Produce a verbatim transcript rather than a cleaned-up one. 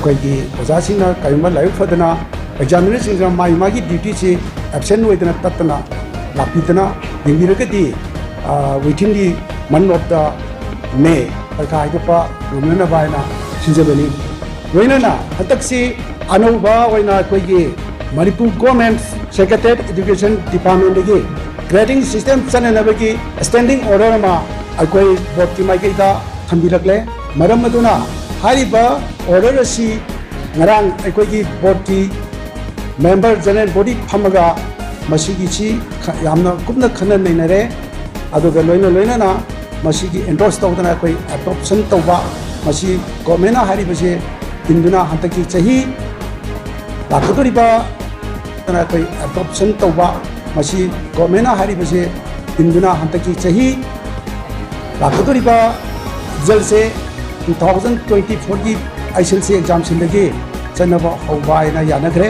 ꯑꯩꯈꯣꯏꯒꯤ ꯑꯣꯖꯥꯁꯤꯡꯅ ꯀꯔꯤꯒꯨꯝꯕ ꯂꯥꯏꯕꯛ ꯐꯗꯅ examinerꯁꯤꯡꯁꯤꯅ ꯃꯥꯒꯤ ꯃꯥꯒꯤ dutyꯁꯤ absent ꯑꯣꯏꯗꯅ ꯇꯠꯇꯅ ꯂꯥꯛꯄꯤꯗꯅ ꯌꯦꯡꯕꯤꯔꯒꯗꯤ, within the month of the May ꯄꯔꯤꯈꯥ ꯍꯥꯏꯗꯣꯛꯄ ꯉꯝꯅꯅꯕ ꯍꯥꯏꯅ ꯁꯤꯟꯖꯕꯅꯤ꯫ ꯂꯣꯏꯅꯅ ꯍꯟꯗꯛꯁꯤ ꯑꯅꯧꯕ ꯑꯣꯏꯅ ꯑꯩꯈꯣꯏꯒꯤ Manipur Government Secretariat Education Departmentꯇꯒꯤ grading system ꯆꯠꯅꯅꯕꯒꯤ standing order ꯑꯃ ꯑꯩꯈꯣꯏ boardꯀꯤ ꯃꯥꯏꯀꯩꯗ ꯊꯝꯕꯤꯔꯛꯂꯦ꯫ ꯃꯔꯝ ꯑꯗꯨꯅ ꯍꯥꯏꯔꯤꯕ order ꯑꯁꯤ ꯉꯔꯥꯡ ꯑꯩꯈꯣꯏꯒꯤ boardꯀꯤ member general body ꯐꯝꯃꯒ ꯃꯁꯤꯒꯤꯁꯤ ꯈ-, ꯌꯥꯝꯅ ꯀꯨꯞꯅ ꯈꯟꯅ ꯅꯩꯅꯔꯦ꯫ ꯑꯗꯨꯒ ꯂꯣꯏꯅ ꯂꯣꯏꯅꯅ ꯃꯁꯤꯒꯤ endorse ꯇꯧꯗꯅ ꯑꯩꯈꯣꯏ adoption ꯇꯧꯕ, ꯃꯁꯤ governmentꯅ ꯍꯥꯏꯔꯤꯕꯁꯦ ꯏꯟꯗꯨꯅ ꯍꯟꯗꯛꯀꯤ ꯆꯍꯤ ꯂꯥꯛꯀꯗꯧꯔꯤꯕ ꯑꯩꯈꯣꯏ adoption ꯇꯧꯕ, ꯃꯁꯤ governmentꯅ ꯍꯥꯏꯔꯤꯕꯁꯦ ꯏꯟꯗꯨꯅ ꯍꯟꯗꯛꯀꯤ ꯆꯍꯤ ꯂꯥꯛꯀꯗꯧꯔꯤꯕ resultꯁꯦ two thousand twenty fourꯒꯤ HSLC examꯁꯤꯡꯗꯒꯤ ꯆꯠꯅꯕ ꯍꯧꯕ ꯍꯥꯏꯅ ꯌꯥꯅꯈ꯭ꯔꯦ꯫